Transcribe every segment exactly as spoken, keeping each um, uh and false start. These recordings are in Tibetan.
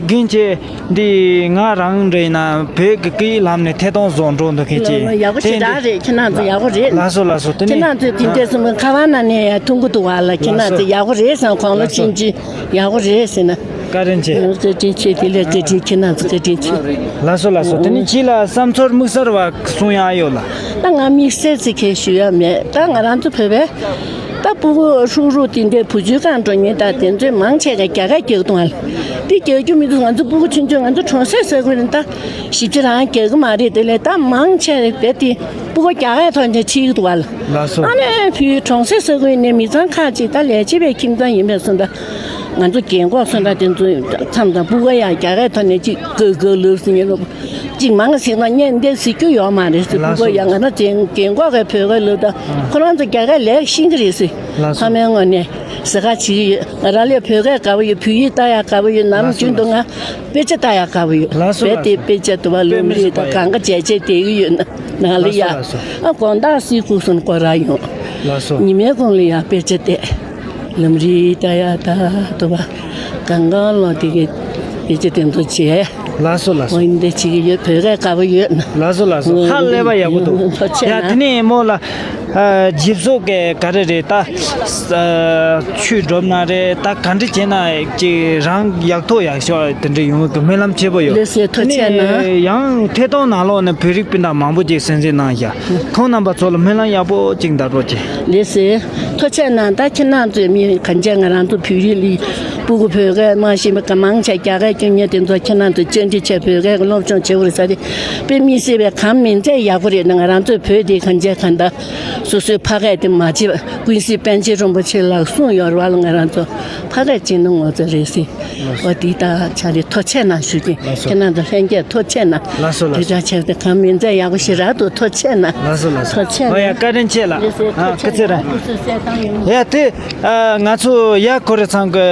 རྒན་ཁྱེད་འདི་ང་རང་རེད་ན་བོད་ཀྱི་སྐད་ཡིག་ལམ་ནས་ཐད་གཏོང་བཟོ་འགྲོ་འདུག་མཁན་ཅིག་ཡག་པོ་ཞེ་དྲག་རེད། ཁྱེད་རང་ཚོ་ཡག་པོ་རེད། ལགས་སོ་ལགས་སོ། དེ་ནས་ཁྱེད་རང་ཚོས་དེ་འདྲས་སོང་ཁ་བ་ན་ནས་ཐུང་གི་འདུག་བ་ལ། ཁྱེད་རང་ཚོ་ཡག་པོ་རེད་བསམ། ཁོང་ལ་ཕྱིན་ཅི་ཡག་པོ་རེད་ཟེར་ན། བཀའ་དྲིན་ཆེ། བཀའ་དྲིན་ཆེ། དེ་ལས་བཀའ་དྲིན། ཁྱེད་རང་ཚོ་བཀའ་དྲིན་ཆེ། ལགས་སོ་ལགས་སོ། དེ་ནས་ཁྱེད་ལ་བསམ་ཚོར་དམིགས་བསལ་བ་གསུང་ཡག་ཡོད་ལ། ད་ང་དམིགས་བསལ་ཅིག་གས་ཞུ་ཡག་མེད། ད་ང་རང་ཚོ་བོད་པའི་ད་ཕྲུ་གུ་ཧྲུག་ཧྲུག་དེ་འདྲའི་བུ་བཅོལ་ཁང་འགྲོ་མཁན་ད་དེ་ཚོས་མང་ཆེ་ག་རྒྱ་སྐད་རྒྱག་གི་འདུག་ཨ། དེ་རྒྱག་རྒྱུ་མི་འདུག་ང་ཚོ་ཕྲུ་གུ་ཆུང་ཆུང་ང་ཚོ་གྲོང་གསེབ་ས་ཁུལ་ནས་ད་ཞིབ་ཆ་རང་རྒྱག་གི་མ་རེད། དེ་ལས་ད་མང་ཆེ་རེད་དེ་ཕྲུ་གུ་རྒྱ་སྐད་ཐོག་ནས་ཁྲིད་ཀྱི་འདུག་ཨ། ལགས་སོ། ཨ་ནི་བུ་གྲོང་གསེབ་ས་ཁུལ་ནས་མི་ཚང་ཁག་ཅིག་ད་ལས་བྱེད་པའི་ཁྱིམ་ཚང་ཡིན་པས་སོང་ད། ང་ཚོ་རྒན་གོག་སོང་ད་དེ་ཚོ་མཚམས་དང་ཕྲུ་གུ་ཡང་རྒྱ་སྐད་ཐོག་ནས་ཅིག་ཀོ་ཀོ་ལབ་ཟིན་ཡིན་ལོ། ཅིག་མང་ཟིག་ན་ངས་འདི་ཟེར་རྒྱུ་ཡོད་མ་རེད་ཟེར། ལགས་སོ། ཕྲུ་གུ་ཡང་ང་རང་ཚོ་རྒན་གོག་གིས་བོད་སྐད་ལབ་ད་ཁོ་རང་ཚོ་རྒྱ་སྐད་ལེགས་ཤེས་ཀྱི་རེད་ཟེར། ལགས་སོ། ཕ་མའི་ངོས་ནས་ཟེར་ཁ་བྱེད་ཀྱི་ཡོད། ང་རང་ལས་བོད་སྐད་དགའ་པོ་ཡོད། བོད་ཡིག་ལྟ་ཡག་དགའ་པོ་ཡོད། ནམ་རྒྱུན་དུ་ང་དཔེ་ཆ་ལྟ་ཡག་དགའ་པོ་ཡོད། ལགས་སོ། རྦད་དེ་ལགས་སོ། དཔེ་ཆ་དུ་བ་ལུང་རིགས་དང་གང་ག་བྱས་བྱས་བསྡད་ཀྱི་ཡོད་ན་ནང་ལ་ཡ། ལགས་སོ། ལགས་སོ། ཨ་དགོང་དག་སི་ཁུག་སོང་སྐོར་ར་ཡོང་། ལགས་སོ། ཉི་མའི་གུང་ལ་ཡ་དཔེ་ཆ་བལྟས། ལམ་རིམ་ལྟ་ཡག་ད་དུ་བ་གང་གང་ལོ་དེ་གི་དེ་ཅི་དེ་ཚོ་བྱས། ལགས་སོ་ལགས་སོ། འོ་ཡིན་དེ་བྱེད་ཀྱི་ཡོད། བོད་སྐད་དགའ་པོ་ཡོད་ན། ལགས་སོ་ལགས་སོ། ཧ་ལས་པ་ཡག་པོ་འདུག་ཡ་དེ་ནས་མོ་ལ་ཨ་ཇིབ་སོགས་ཀྱི་ག་རེ་རེད་ད། ཨ་ཆུ་སྒྲོབ་ན་རེད་ད། ག་འདྲ་བྱས་ན་ཅིག་རང་ཡག་ཐོག་ཡག་ཤོས་དེ་འདྲ་ཡོང་གི་སྨོན་ལམ་ཆེ་པོ་ཡོད། ལགས་སོ། ཐུགས་རྗེ་ཆེ་གནང་། ཡང་ཐད་གཏོང་ནང་ལོགས་ནས་བོད་རིགས་སྤུན་ཟླ་མང་པོ་ཅིག་གསན་གཟིགས་གནང་ཡ། ཁོང་རྣམ་པ་ཚོ་ལ་སྨོན་ལམ་ཡག་པོ་ཅིག་འདར་རོགས་གྱིས། ལགས་སོ། ཐུགས་རྗེ་གནང་། ད་ཁྱེད་རང་ཚོའི་མི་གང་ཅི་ང་རང་ཚོ་བོད་རིགས་ལ་ཕྲུ་གུ་བོད་སྐད་མ་ཤེས་པ་ག་མང་ཆེ་རྒྱ་སྐད་སྐྱོན་མཁན་དེ་ཚོ་ཁྱེད་རང་ཚོ་བཅར་འདྲི་བྱས་བོད་སྐད་ཀྱི་སློབ་སྦྱོང་བྱེད་དགོས་རེད་ཟེར་ཏེ། དཔེ་མི་སྲིད་པའི་གང་མིན་ཚད་ཡག་པོ་རེད་ན། ང་རང་ཚོའི་བོད་དེ་གང་ཅི་གང་ལྟར་སོ་སོའི་ཕ་སྐད་དེ་མ་བརྗེད་པ། ཀུན་གཟིགས་པཎ་ཆེན་རིན་པོ་ཆེ་ལགས་གསུངས་ཡོད་རེད་བ་ལ། ང་རང་ཚོ་ཕ་སྐད་གཅིག་ནི་ངོ་ཚ་རེད་ཟེར། འོ་དེ་ད་ཆ་རེ་ཐུགས་རྗེ་གནང་ཞུ་གི། ལགས་སོ། ཁྱེད་རང་ཚོ་ལྷན་རྒྱས་ཐུགས་རྗེ་གནང་། ལགས་སོ་ལགས་སོ། དེ་འདྲ་བྱས་ཏེ་གང་མིན་ཚད་ཡག་པོ་ཞེ་དྲག་འདུག་ཐུགས་རྗེ་གནང་། ལགས་སོ་ལགས་སོ། ཐུགས་རྗེ་ཨོ་ཡ་གནང་། བཀའ་དྲིན་ཆེ་ལགས། ལགས་སོ། ཨ་ཐུགས་རྗེ་ཆེ་ལགས། ཡ་དེ་ཨ་ང་ཚོ་ཡ་ཁོ་རེ་ཚང་གི་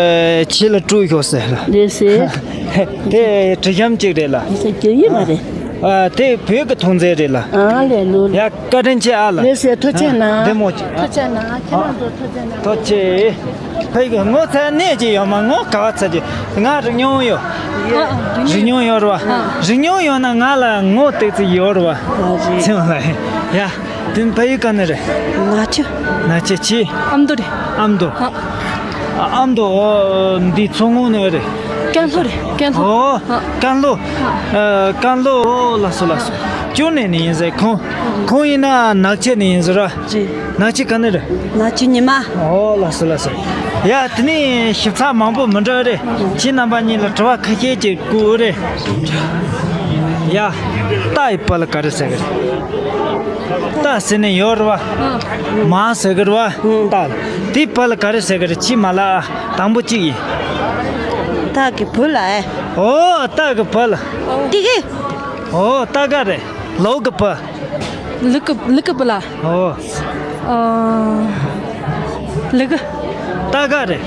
ཆེ་ལ་ཀྲུའུ་ཤོག་ཟེར་ལགས། ལགས་སོ། དེ་དྲི་ཞིམ་གཅིག་རེད་ལགས། ལགས་སོ། རྒྱ་ཡིག་མ་རེད། ཨ་དེ་བོད་ཀྱི་ཐོན་རྫས་རེད་ལགས། ཨ་ལས་ལོ། ཡ་བཀའ་དྲིན་ཆེ་ཨ་ལགས། ལགས་སོ། ཐུགས་རྗེ་གནང་། བདེ་མོ་ཅིག་ཐུགས་རྗེ་གནང་། ཁྱེད་རང་ཚོ་ཐུགས་རྗེ་གནང་། ཐུགས་རྗེ། ཕ་ཡི་གི་ངོ་ཚ་ནས་ཅི་ཡོད་མ། ངོ་ག་བ་ཚ་ཅི། ང་རིག་མྱོང་ཡོད། ཨ་ཨ་རིག་མྱོང་ཡོད་རེད་བ། ཨ་རིག་མྱོང་ཡོད་ན་ང་ལ་ངོ་ཏོག་ཙམ་ཡོད་རེད་བ། ཨ་རེད། ཚེ་མ་ལ་ཡ། དེ་ཕ་ཡི་ག་ནས་རེད། ནག་ཆུ། ནག་ཆུ་ཆི། ཨ་མདོ་རེད། ཨ་མདོ། ཨ་ཨ་མདོ། འོ་འདི་མཚོ་སྔོན་ནས་རེད། ཀན་ལྷོ་རེད། ཀན་ལྷོ། ཨོ། ཀན་ལྷོ། ཨ་ཀན་ལྷོ། ཨོ་ལགས་སོ་ལགས་སོ། ཅུང་ནས་ནི་ཡིན་ཟེར། ཁོང་ཁོང་ཡིན་ན་ནག་ཆུ་ནས་ཡིན་ཟེར་ར། རེད། ནག་ཆུ་ག་ནས་རེད། ནག་ཆུ་ཉི་མ། ཨོ་ལགས་སོ་ལགས་སོ། ཡ་དེ་ནས་ཞིབ་ཚགས་མང་པོ་མི་འདྲ་རེད། ཁྱེད་རྣམ་པ་གཉིས་ལ་དྲི་བ་ཁ་ཤས་ཅིག་བཀོད་རེད། ཡ་རྟ་ཡི་བུ་ལ་ག་རེ་ཟེར་གི་རེད། རྟ་ཟེར་ནས་ཡོད་རེད་བ། མ་ཟེར་གི་རེད་བ། རྟ་དེའི་བུ་ལ་ག་རེ་ཟེར་གི་རེད། ཁྱེད་མ་ལ་དང་པོ་གཅིག་ཡིན། རྟ་གི་བུ་ལ་ཨེ། ཨོ་རྟ་གི་བུ་ལ། ཏི་གི། ཨོ་རྟ་ག་རེད། ལུག་གི་བུ། ལུག་གི་ལུག་གི་བུ་ལ། ཨོ། ཨ། ལུག་གི། རྟ་ག་རེད།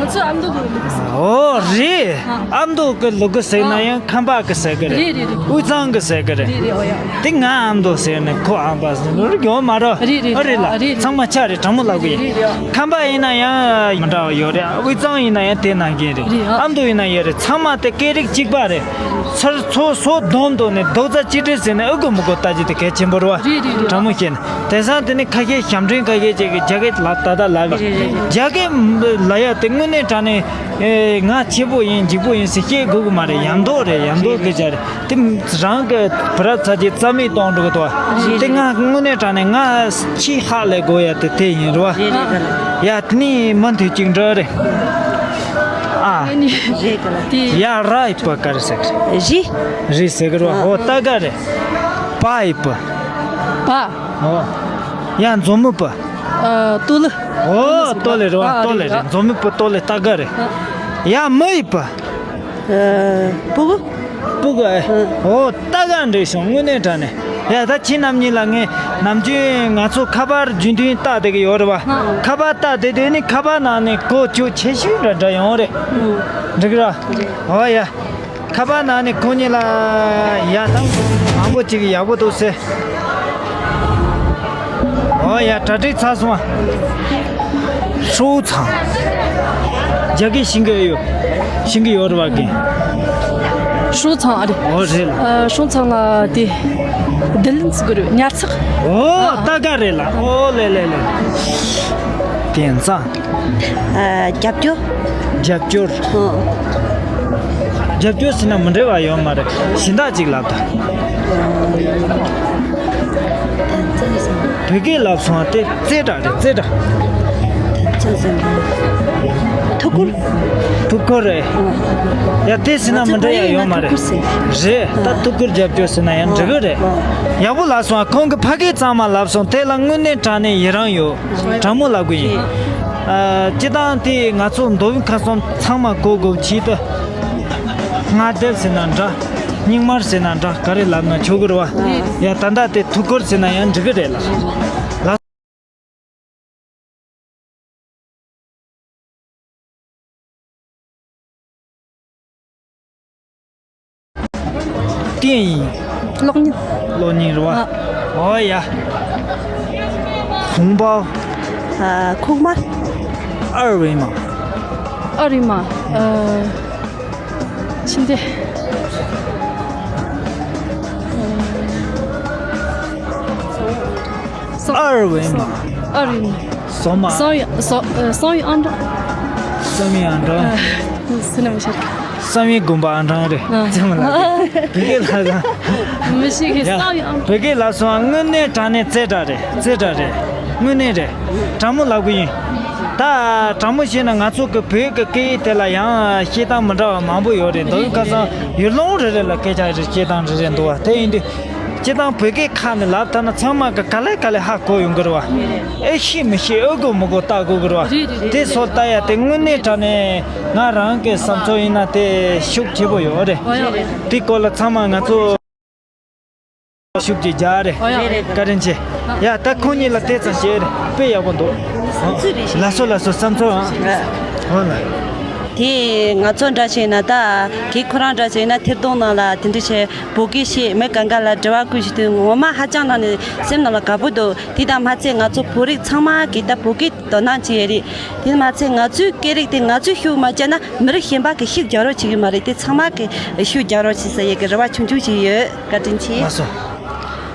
ང་ཚོ་ཨ་མདོ་གི་ལུག་གི་ཟེར། ཨོ་རེད། ཨ་མདོ་གི་ལུག་གི་ཟེར་ན་ཡང་ཁམས་པ་གི་ཟེར་གི་རེད། རེད་རེད་རེད། དབུས་གཙང་གི་ཟེར་གི་རེད། རེད་རེད། ཨོ་ཡ། དེ་ང་ཨ་མདོ་ཟེར་ནས་ཁོ་ཨམ་པ་ཟེར་ནས་ཡོད་མ་རེད། རེད་རེད། ཨ་རེད་ལ། རེད་རེད། ཚང་མ་ཆ་རེད། དྲང་མོ་ལབ་གི་ཡིན། རེད་རེད། ཁམས་པ་ཡིན་ན་ཡང་མི་འདྲ་བ་ཡོད་རེད། དབུས་གཙང་ཡིན་ན་ཡང་དེ་ནང་བཞིན་རེད། རེད། ཨ་མདོ་ཡིན་ན་ཡོད་རེད། ཚང་མ་དེ་སྐད་རིགས་གཅིག་པ་རེད། ཚུར་ཚོ་སོ་བསྡོམས་དོ་ནས་རྡོག་རྩ་གཅིག་སྒྲིལ་ཟེར་ནས་ཨ་གོ་མི་གོ་ལྟ་རྒྱུ་དེ་གལ་ཆེན་པོ་རེད་བ། རེད་རེད་རེད། དྲང་མོ་བཤད་ན། དེང་སང་དེ་ནི་ཁ་ཤས་ཞབས་འདྲེན་ཁ་ཤས་ཅིག་གིས་རྒྱ་སྐད་ལབ་ད་ད་ལབ། རེད་རེད་རེད། རྒྱ་སྐད་ལབ་ཡ་དེ་དངོས་གནས་དྲང་གནས་ཨེ་ང་ཆེ་པོ་ཡིན་འཇིགས་པོ་ཡིན་ཟེར་བཤད་དགོས་གི་མ་རེད། ཡང་མདོག་རེད། ཡང་མདོག་སྐད་ཆ་རེད། དེ་རང་གི་བུ་རབས་ཚ་རྒྱུད་རྩ་མེད་གཏོང་འགྲོ་གི་འདུག་བ། རེད་དེ་རེད། ང་དངོས་གནས་དྲང་གནས་ང་ཆེས་ཧ་ལས་དགོས་ཡ་དེ་དེ་ཡིན་རེད་བ། རེད་རེད་རེད། ཡ་དེ་ནི་མུ་མཐུད་ཅིག་འགྲོ་རེད། ཨ། རེད་ག་ལ། དེ། ཡ་ར་ཡི་བུ་ག་རེ་ཟེར་གི་རེད། རི། རི་ཟེར་གི་རེད་བ། ཨ། ཧོ་རྟ་ག་རེད། པ་ཡི་བུ། པ། ཨོ། ཡ་མཛོ་མོའི་བུ། ཨ། སྟོད་ལུ། ཨོ་སྟོད་ལུ་རེད་བ། ཨ། སྟོད་ལུ་རེད། རེད། མཛོ་མོའི་བུ་སྟོད་ལུ་རྟ་ག་རེད། ཨ། ཡ་མི་ཡི་བུ། ཨ། སྤུ་གུ། སྤུ་གུ་ཨེ། ཨ། ཨོ་རྟ་ག་འགྲིག་སོང་དངོས་གནས་དྲང་གནས། ཡ་ད་ཁྱེད་རྣམ་གཉིས་ལ་ངས་ནམ་རྒྱུན་ང་ཚོ་ཁ་པར་རྒྱུན་མཐུད་བལྟས་བསྡད་ཀྱི་ཡོད་རེད་བ། ཨ། ཁ་པར་བལྟས་བསྡད་དུས་ནི་ཁ་པར་ནང་ནས་གོ་ཆོད་ཆེ་ཤོས་འདྲ་འདྲ་ཡོང་རེད། ཨ། འགྲིག་ར། ཨོ་ཡ། ཁ་པར་ནང་ནས་ཁོང་གཉིས་ལ་ཡ་ད་མང་པོ་ཅིག་ཡག་པོ་འདུག་ཟེར། ཨོ་ཡ་གྲ་སྒྲིག་ཚར་སོང་ཨ། ཧྲུའུ་ཚང་། རྒྱ་སྐད་ཤེས་ཀྱི་ཡོད། ཤེས་ཀྱི་ཡོད་རེད་བ་གི། 收藏 རེད། ཨོ་རེད་ལ། 呃，收藏 ལ་དེ། བསྡུ་ལེན་ཟེར་གི་རེད། ཉར་ཚགས། ཨོ་ཨ། ད་ག་རེད་ལ། ཨོ་ལེ་ལེ་ལེ། དེང་སང་། ཨ། རྒྱབ་སྐྱོར། རྒྱབ་སྐྱོར། ཨོ། རྒྱབ་སྐྱོར་ཟེར་ན་མི་འདྲ་བ་ཡོད་མ་རེད། གཞན་དག་ཅིག་ལབ་དང་། བོད་སྐད་ལབ་སོང་བ་དེ་རྩེ་གྲ་རེད། རྩེ་གྲ། ཐུགས་ཁུར། ཐུགས་ཁུར་རེད། ཡ་དེ་ཟེར་ན་མི་འདྲ་ཡ་ཡོད་མ་རེད། རེད། ད་ཐུགས་ཁུར་རྒྱབ་སྐྱོར་ཟེར་ན་ཡང་འགྲིག་གི་རེད། ཡག་པོ་ལབ་སོང་བ། ཁོང་གི་ཕ་སྐད་གཙང་མ་ལབ་སོང་། དེ་ལ་དངོས་གནས་དྲང་གནས་ཡི་རང་ཡོད། དྲང་མོ་ལབ་དགོས་ཡིན། ཨ། སྤྱིར་བཏང་དེ་ང་ཚོ་མདོ་དབུས་ཁམས་གསུམ་ཚང་མ་གོ་དགོས་ཆེད་དུ། སྔ་དེབ་ཟེར་ན་འདྲ། སྙིང་དམར་ཟེར་ན་འདྲ། ག་རེ་ལབ་ན་ཆོག་གི་རེད་བ། ཡ་ད་ལྟ་དེ་ཐུགས་ཁུར་ཟེར་ན་ཡང་འགྲིག་གི་རེད་ལ། ལ། བསྟན་ཡིན། གློག་བརྙན། གློག་བརྙན་རེད་བ། ཨ། ཨོ་ཡ། ཧོང་པའོ། ཨ། ཁོག་དམར། 二维码། 二维码། ཨ། ཕྱིན་ཏེ། 二维码། 二维码། 扫码། 扫一，扫，呃，扫一张。扫一张。 ཨ། སུ་ནམ་ཤར། བསམ་ཡས་དགོན་པ་ཨང་གྲངས་རེད། ཨ། ཚང་མ་ལ་རེད། བོད་སྐད་ལ་ལ། མི་ཤེས་གི། ཡ། 扫一张། བོད་སྐད་ལ་སོང་། དངོས་གནས་དྲང་གནས་རྩེ་གྲ་རེད། རྩེ་གྲ་རེད། དངོས་གནས་རེད། དྲང་མོ་ལབ་གི་ཡིན། ད་དྲང་མོ་བཤད་ན་ང་ཚོ་གི་བོད་ཀྱི་སྐད་ཡིག་དེ་ལ་ཡང་བཤད་སྟངས་མི་འདྲ་བ་མང་པོ་ཡོད་རེད། མདོ་དབུས་ཁམས་གསུམ་ཡུལ་ལུང་རེ་རེ་ལ་སྐད་ཆ་རེ་བཤད་སྟངས་རེ་རེ་འདུག་བ། དེ་ཡིན་དུས། སྤྱིར་བཏང་བོད་སྐད་ཁ་ནས་ལབ་ཐལ་ན་ཚང་མ་གི་ག་ལེ་ག་ལེ་ཧ་གོ་ཡོང་གི་རེད་བ། ཨེ་ཤེས་མི་ཤེས། ཨེ་གོ་མི་གོ་ལྟ་དགོས་གི་རེད་བ། རེད་རེད། དེ་སོགས་ལྟ་ཡ་དེ་དངོས་གནས་དྲང་གནས་ང་རང་གི་བསམ་ཚུལ་ཡིན་ན་དེ་ཤུགས་ཆེ་པོ་ཡོད་རེད། ཨོ་ཡ། དེ་སྐོར་ལ་ཚང་མ་ང་ཚོ་ཤུགས་ཀྱིས་རྒྱག་རེད། ཨོ་ཡ། བཀའ་དྲིན་ཆེ། ཡ་ད་ཁོང་གཉིས་ལ་དེ་ཙམ་བཤད་རེད། དཔེ་ཡག་པོ་འདུག། ལགས་སོ་ལགས་སོ། བསམ་ཚུལ་ཨང་། ཨོ་ལ། དེ་ང་ཚོ་འདྲ་བྱས་ན་ད་གི་ཁོ་རང་འདྲ་བྱས་ན་ཐེར་གདོང་ནང་ལ་དེ་འདྲ་བྱས། བོད་སྐད་བཤད། མི་གང་ག་ལ་དྲི་བ་བཀོད་ཞུ་དུས་ངོ་མ་ཧ་ཅང་ནང་ནས་སེམས་ནང་ལ་དགའ་པོ་འདུག། དེ་དང་མ་ཚད་ང་ཚོ་བོད་རིགས་ཚང་མ་གིས་ད་བོད་སྐད་དོ་སྣང་བྱེད་ཡས་རེད། དེ་མ་ཚད་ང་ཚོའི་སྐད་རིགས་དེ་ང་ཚོས་ཤུགས་མ་བརྒྱབ་ན་མི་རིགས་གཞན་པ་གིས་ཤུགས་རྒྱག་རོགས་བྱེད་ཀྱི་མ་རེད། དེ་ཚང་མ་གིས་ཤུགས་རྒྱག་རོགས་བྱེད་ཟེར་ཡས་ཀྱི་རེ་བ་ཆུང་ཆུང་ཞིག་ཡོད། བཀའ་དྲིན་ཆེ། ལགས་སོ།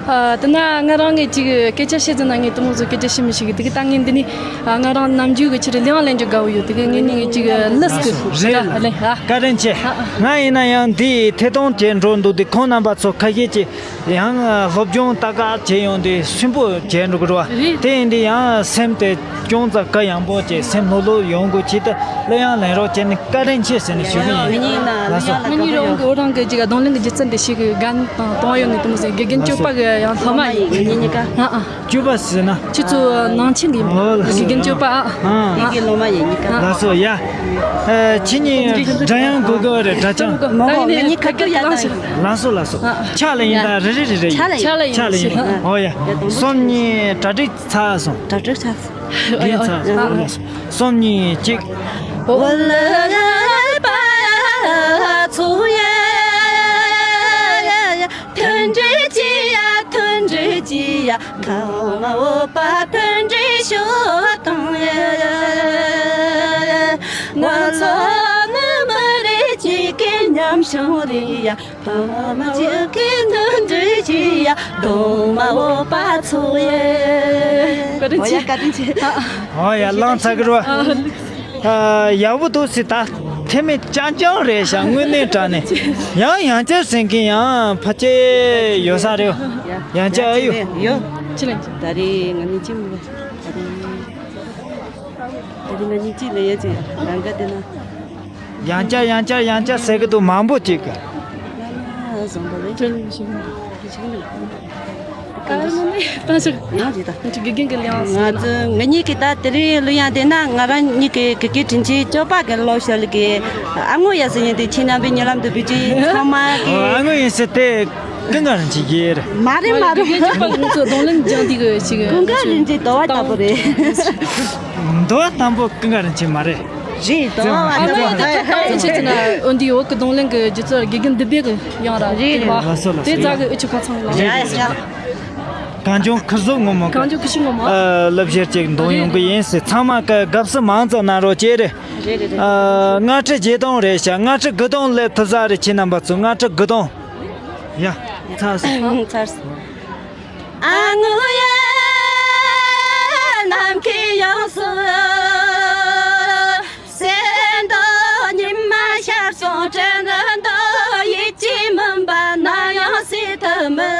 ཨ། དེ་ན་ང་རང་གིས་ཅིག་སྐད་ཆ་བཤད་ཙམ་ན་ངས་དེ་མོ་ཚོ་སྐད་ཆ་བཤད་མི་ཤེས་གི། དེ་གི་ད་ངས་འདི་ནས། ཨ། ང་རང་ནམ་རྒྱུན་གི་ཕྱིར་ལེའང་ལེན་རྒྱུ་དགའ་བོ་ཡོད། དེ་གི་ངེད་གཉིས་ཀྱི་ཅིག་ལགས་སོ། ལས་ཀྱི་རེད་ལ། ལེ། ཨ། བཀའ་དྲིན་ཆེ། ཨ། ང་ཡིན་ན་ཡང་འདི་ཐད་གཏོང་བྱས་འགྲོ་འདུག་དུས་ཁོང་རྣམ་པ་ཚོ་ཁ་ཤས་ཀྱིས་ཡང་སློབ་སྦྱོང་ལྟ་ག་བྱས་ཡོང་དུས་སུན་པོ་བྱས་འགྲོ་གི་རེད་བ། རེད། དེ་ཡིན་དུས་ཡང་སེམས་དེ་ཅུང་ཙམ་གུ་ཡངས་པོ་བྱས། སེམས་ལྷོད་ལྷོད་ཡོང་དགོས་ཆེད་དུ་ལེའང་ལེན་རོགས་བྱས་ནས་བཀའ་དྲིན་ཆེ་ཟེར་ནས་ཞུ་གི་ཡིན། ལགས་སོ། ང་གཉིས་རང་གི་འོ་རང་གི་ཅིག་རྡུང་ལེན་གི་སྒྱུ་རྩལ་འདི་ཤེས་གི། རྒན་དང་གཏོང་ཡོང་ནས་དེ་མོ་ཟེར། དགེ་རྒན་སྐྱོབ་པ་གི་ཡང་སློབ་མ་ཡིན། ངེད་གཉིས་ཀ། ཨ་ཨ། སྐྱོབ་པ་ཟེར་ན། ཁྱེད་ཚོ་ནང་ཆེན་གི་ཡིན། ཨོ་ལགས་སོ། དགེ་རྒན་སྐྱོབ་པ། ཨ། ཨ། ངེད་ཀྱི་སློབ་མ་ཡིན་གཉིས་ཀ། ལགས་སོ། ཡ། ཨ། ཁྱེད་གཉིས་སྒྲ་དབྱངས་གོ་དགོས་རེད། སྒྲ་ཆང་། མོ་མོ། ངེད་གཉིས་ཁ་སྐད་ཡག་དང་། ལགས་སོ་ལགས་སོ། ཨ། ཕྱག་ལ་ཡིན་ད། རེ་རེ་རེ་རེ་ཡིན། ཕྱག་ལ་ཡིན། ཕྱག་ལ་ཡིན། ཨོ་ཡ། སོམ་གཉིས། གྲ་སྒྲིག་ཚར་སོང་། གྲ་སྒྲིག་ཚར་སོང་། གྲ་སྒྲིག་ཚར་སོང་། ཨོ་ལགས་སོ། སོམ་གཉིས་གཅིག། བཀའ་དྲིན་ཆེ། ཨོ་ཡ། བཀའ་དྲིན་ཆེ། ཨོ་ཡ། ལངས་ཚར་གི་རེད་བ། ཨ། ཡག་པོ་འདུག་ཟེར། ད་མཐེ་མོ་རྐྱང་རྐྱང་རེད་ཤག། དངོས་གནས་དྲང་གནས། ཡང་ཡང་བསྐྱར་ཟེར་མཁན་ཡང་ཕལ་ཆེར་ཡོད་ས་རེད། ཡང་བསྐྱར། ཨ་ཡོད། ཡོད། ཅི་ལ་ཅི། ད་རེས་ང་གཉིས་ཅི་མི་འདུག། ད་རེས། ད་རེས་ང་གཉིས་ཅི་ལ་ཡོད་ཅི་ཡང་ག་དེ་ན། ཡང་བསྐྱར་ཡང་བསྐྱར་ཡང་བསྐྱར་ཟེར་གི་འདུག། མང་པོ་ཅིག་གི། བཟང་པོ་རེད། ད་ང་ནི་ད་ཅིག་དགེ་རྒན་གྱི་ལེའང་ང་ཚོ་ང་གཉིས་ཀྱི་ད་དེ་རིང་གླུ་དབྱངས་དེ་ན་ང་རང་གཉིས་ཀྱི་དགེ་རྒན་དྲིན་ཆེན་སྐྱོབ་པ་གི་ལོ་ཤར་གི། ཨ་ངོ་ཡ་ཟེར་ཡིན་དེ་ཁྱེད་རྣམ་པའི་མཉམ་དུ་བུ་ཅི་ཚང་མ་གི། ཨ་ངོ་ཡིན་ཟེར་དེ་ཀུན་དགའ་རིན་ཆེན་གྱི་རེད། མ་རེད་མ་རེད། དགེ་རྒན་གྱི་པ་ང་ཚོ་རྡུང་ལེན་སྦྱང་དུས་གི་ཅིག་ཀུན་དགའ་རིན་ཆེན་དོ་བ་ལྟ་བུ་རེད། དོ་བ་དང་པོ་ཀུན་དགའ་རིན་ཆེན་མ་རེད། རེད། དོ་བ་ཨ་ནི་ད་ད་ཆེ་ཆེ་ན་འོན་ཏེ་འོག་གི་རྡུང་ལེན་གི་སྒྱུ་རྩལ་དགེ་རྒན་འདི་བེ་གི་ཡང་ར་རེད། རེད། ལགས་སོ་ལགས་སོ། དེ་རྩ་གི་ཨུ་ཆུ་ཁ་ཚང་ལ། རེད་རེད་རེད། གངས་ལྗོངས་ཁུ་བཟོ་ངོ་མ་གི་གངས་ལྗོངས་ཁུ་བྱུག་ངོ་མ། ཨ། སློབ་གཞིར་ཅིག་འདོན་ཡོང་གི་ཡིན་ཟེར། ཚང་མ་གི་དགའ་བསུ་མང་ཙམ་གནང་རོགས་བྱེད་རེ། རེད་རེད་རེད། ཨ། ལྔ་ཁྲི་བརྒྱད་སྟོང་རེད་ཤག་ལྔ་ཁྲི་དགུ་སྟོང་སླེབས་ཐུབ་ས་རེད། ཁྱེད་རྣམ་པ་ཚོ་ལྔ་ཁྲི་དགུ་སྟོང་། ཡ། ཚར་སོང་། ཚར་སོང་། ཨ་ངུ་ཡ། ནམ་མཁའི་དབྱིངས་སུ། གསལ་མདོག་ཉི་མ་ཤར་སོང་། དྲན་མདོག་ཡིད་ཀྱི་མུན་པ་ནམ་ཡང་སེལ་ཐབས་མི་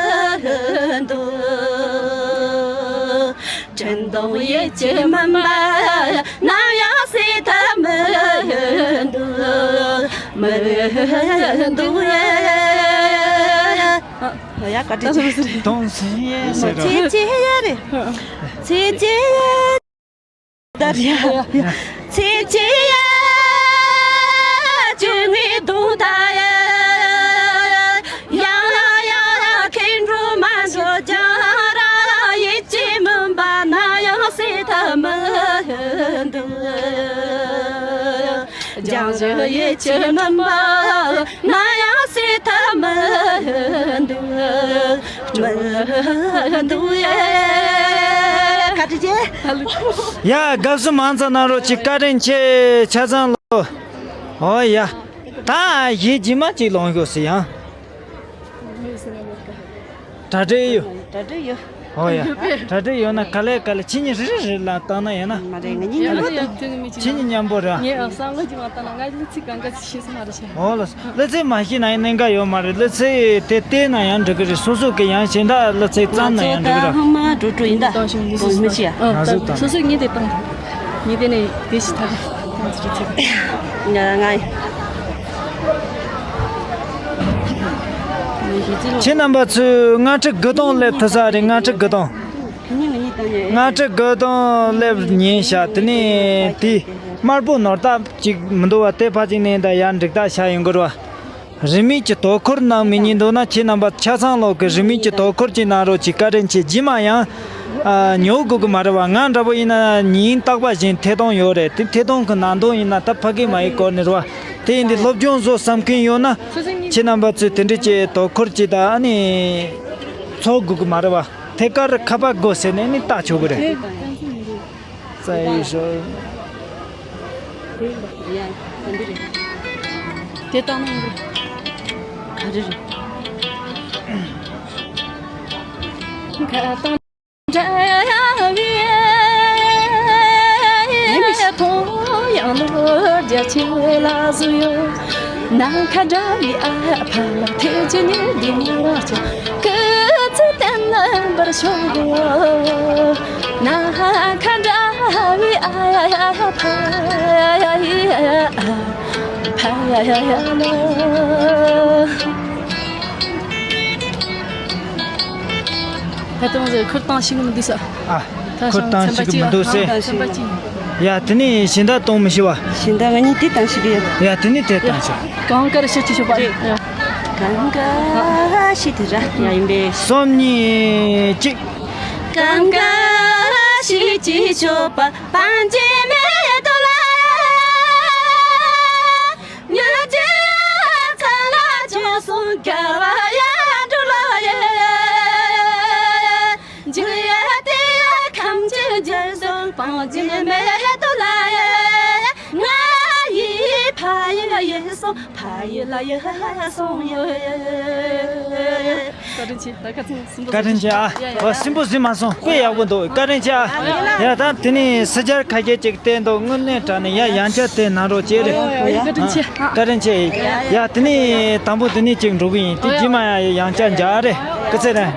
འདུག་དྲན་མདོག་ཡིད་ཀྱི་མུན་པ་ནམ་ཡང་སེལ་ཐབས་མི་འདུག་མི་འདུག་ཡ། ཡ། བཀའ་དྲིན་ཆེ། དོང་སེ་ཡེ་ཟེར་རོ། ཚེ་ཆེ་ཡ་རེད། ཚེ་ཆེ་ཡ། ད་རེད་ཡ། ཚེ་ཆེ་ཡ། བཅོས་ནས་དུང་ད་ཡ། ཡང་ཡང་ཡང་ཁེངས་འགྲོ་མ་འགྲོ། རྒྱང་རིང་ཡིད་ཀྱི་མུན་པ་ནམ་ཡང་སེལ་ཐབས་མི་འདུག་རྒྱང་རིང་ཡིད་ཀྱི་མུན་པ་ནམ་ཡང་སེལ་ཐབས་མི་འདུག་མི་འདུག་ཡ། བཀའ་དྲིན་ཆེ། ཡ། དགའ་བསུ་མང་ཙམ་གནང་རོགས་གྱིས། བཀའ་དྲིན་ཆེ། ཆ་ཚང་ལོ། ཨོ་ཡ། ད་གཞས་རྗེས་མ་གཅིག་ལོངས་ཤོག་ཟེར་ཡང་། གྲ་སྒྲིག་ཡོད། གྲ་སྒྲིག་ཡོད། ཨོ་ཡ། གྲ་སྒྲིག་ཡོད་ན་ག་ལེ་ག་ལེ། ཁྱེད་གཉིས་རེ་རེ་རེ་ལ་བཏང་ན་ཡིན་ན། མ་རེད། ང་གཉིས་མཉམ་པོ་བཏང་། ཁྱེད་གཉིས་མཉམ་པོ་རེད། ངས་བསམ་བློ་ཅིག་མ་བཏང་ན་ང་གཉིས་ཚིག་གང་ག་ཅིག་ཤེས་སུ་མ་རེད་ཤག་ཨོ་ལ། གླུ་ཚིག་མ་ཤེས་ན་ཡང་གནད་འགག་ཡོད་མ་རེད། གླུ་ཚིག་དེ་བལྟས་ན་ཡང་འགྲིག་གི་རེད། སོ་སོ་གི་ཡང་གཞན་དག་གླུ་ཚིག་བརྩམས་ན་ཡང་འགྲིག་གི་རེད། ང་ཚོ་ད་ཧ་མ་འགྲོ་འགྲོ་ཡིན་ད། བཏང་ཤོག་འདི་སོ་སོ་མི་ཤེས་ཨ། ང་ཚོ་བཏང་། སོ་སོ་ངས་དེ་བཏང་། ངས་དེ་ནས་དེ་ཞིག་ཐག་གི་བཏང་ཚུལ་ཚིག་ང་ང་། ཁྱེད་རྣམ་པ་ཚོས་ལྔ་ཁྲི་དགུ་སྟོང་སླེབས་ཐུབ་ས་རེད། ལྔ་ཁྲི་དགུ་སྟོང་། ལྔ་ཁྲི་དགུ་སྟོང་སླེབས་ཉེན་ཤག་དེ་ནས་དེ་དམར་པོ་ནོར་སྟབས་ཅིག་མི་འདུག་བ། དེ་ཕ་ཅིག་ནས་ད་ཡར་འགྲིག་ཐག་ཤ་ཡོང་གི་རེད་བ། རིན་མེད་ཀྱི་དོ་ཁུར་གནང་མི་ཉན་འདུག་ན། ཁྱེད་རྣམ་པ་ཆ་ཚང་ལོག་གི་རིན་མེད་ཀྱི་དོ་ཁུར་ཅིག་གནང་རོགས་གྱིས། བཀའ་དྲིན་ཆེ། རྗེས་མ་ཡང་ཨ་ཉོ་དགོས་གི་མ་རེད་བ། ང་འདྲ་པོ་ཡིན་ན་ཉིན་རྟག་པ་བཞིན་ཐད་གཏོང་ཡོད་རེད། དེ་ཐད་གཏོང་གི་ནང་དོན་ཡིན་ན་ད་ཕ་གི་མ་ཡི་སྐོར་ནས་རེད་བ། དེ་ཡིན་དུས་སློབ་སྦྱོང་བཟོ་བསམ་མཁན་ཡོད་ན་ཁྱེད་རྣམ་པ་ཚོས་དེ་འདྲ་ཅིག་དོ་ཁུར་ཅིག་དང་ཨ་ནི་ཚོགས་དགོས་གི་མ་རེད་བ། ཐད་ཀར་ཁ་པར་དགོས་ཟེར་ནས་ནི་ལྟ་ཆོག་གི་རེད། ཙ་ཡི་ཤོ། དེ་བཏང་ན་ཡིན་གི། ག་རེ་རེད། ཁ་བཏང་། ད་དུང་ཁུར་བཏང་ཤེས་ཀྱི་མི་འདུག་ས། ཨ། ད་ཁུར་བཏང་ཤེས་ཀྱི་མི་འདུག་ཟེར། ཚན་པ་གཅིག་ཡ། དེ་ནས་གཞན་དག་གཏོང་མི་ཤེས་བ། གཞན་དག་ང་གཉིས་དེ་བཏང་ཤེས་ཀྱི་ཡོད། ཡ། དེ་ནས་དེ་བཏང་ཤེས། གང་དཀར་ཤོད་ཅིག་ཤོད་པ་རེད། གང་དཀར་ཤོད་དེ་ར་ཡ་ཡིན་པས། གསུམ་གཉིས་གཅིག་གང་དཀར་ཤོད་ཅིག་ཤོད་པ། བཀའ་དྲིན་ཆེ། ད་ཁ་ཚང་། བཀའ་དྲིན་ཆེ་ཨ། ཡ་ཡ། ཨོ་སིམ་པོ་ཟིན་མ་སོང་། དཔེ་ཡག་པོ་འདུག་བཀའ་དྲིན་ཆེ་ཨ། ཡ་ད་དེ་ནས་སི་ཇར་ཁ་ཤས་ཅིག་བསྟན་འདུག་དངོས་གནས་དྲང་ནས་ཡ་ཡང་བསྐྱར་དེ་གནང་རོགས་བྱེད་རེད། ཨོ་ཡ་བཀའ་དྲིན་ཆེ། བཀའ་དྲིན་ཆེ། ཡ་དེ་ནས་དང་པོ་དེ་ནས་ཅིག་འགྲོ་གི་ཡིན། དེ་རྗེས་མ་ཡ་ཡང་བསྐྱར་མཇལ་རེད། སྐུ་ཚེ་རིང་།